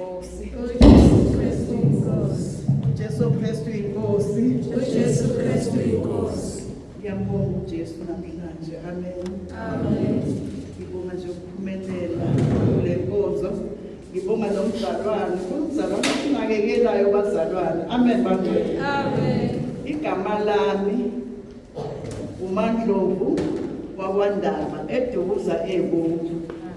inkosi. UJesu Kristu inkosi. UJesu Kristu inkosi. UJesu Kristu inkosi. Ngiyambonga uJesu namhlanje. Amen. Amen. Ngibonga nje ukuphumelela kule nkonzo. Ngibonga nomzalwane, umzalwane osinakekelayo bazalwane. Amen bangcwele. Amen. Igama lami uMandlovu wakwaNdaba eDukuza eBomvu.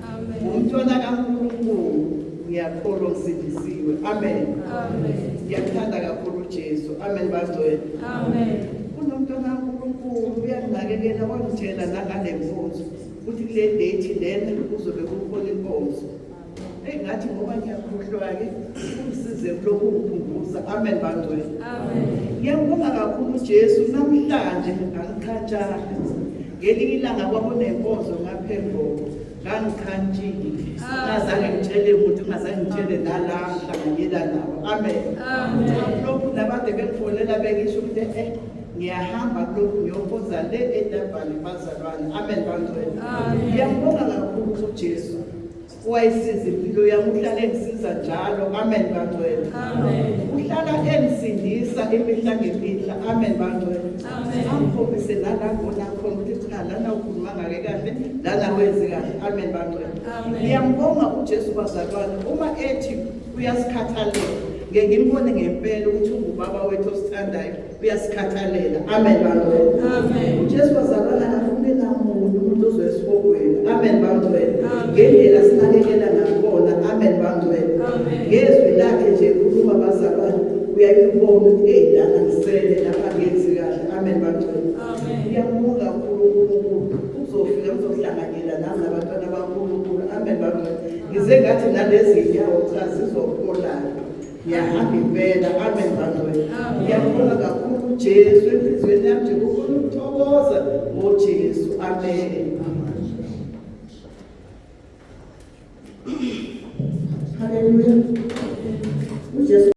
Amen. Umntwana kaNkulunkulu, ngiyakholwa ngisindisiwe. Amen. Amen. Ngiyakuthanda kakhulu uJesu. Amen bangcwele. Amen. Kunomntwana kaNkulunkulu uyanginakekela, wangitshela nangale nkonzo ukuthi kule date lena kuzobe kukhona inkonzo. Eyi ngathi ngoba ngiyakhohlwa-ke ungisize kulokhu ungikhumbuza. Amen bangcwele. Amen. Ngiyambonga kakhulu uJesu namhlanje angiqhatshanga. Ngelinye ilanga kwakunenkonzo ngapha eNgogo, ngangiqhantshile. Ngazange ngitshele muntu, ngazange ngitshele nala ngihlanganyela nabo. Amen. Amen. Lokhu nabade bengifonela bengisho ukuthi ngiyahamba kulokhu ngiyokhonza le eDurban bazalwane. Amen bangcwele. Amen. Ngiyambonga kakhulu uJesu owayisiza impilo yami, uhlala engisiza njalo. Amen bangcwele. Amen. Uhlala engisindisa imihla ngemihla. Amen bangcwele. Amen. Angikhombise nala ngona khona ukuthi cha lana ukhuluma ngake kahle, lana wenzi kahle. Amen bangcwele. Amen. Ngiyambonga uJesu bazalwane uma ethi uyasikhathalela. Ngeke ngimbone ngempela ukuthi ungubaba wethu osithandayo, uyasikhathalela. Amen bangcwele. Amen. uJesu bazalwane akafune namuntu umuntu ozoyesihogweni. Amen bangcwele. Amen. Ngendlela sinakekela ngakhona. Amen bangcwele. Amen. Ngezwi lakhe nje khuluma bazalwane, uyayibona ukuthi eyi lana ngisele lapha ngenzi kahle. Amen bangcwele. Amen. Ngiyambonga kakhulu uNkulunkulu. Uzofika uzohlanganyela nami nabantwana baNkulunkulu. Amen bangcwele. Ngize ngathi nalezi nyawo cha zizophola. Ngiyahamba impela. Amen bangcwele. Amen. Ngiyambonga kakhulu uJesu enhliziyweni yami nje kukhona ukuthokoza ngoJesu. Amen. Haleluya. UJesu.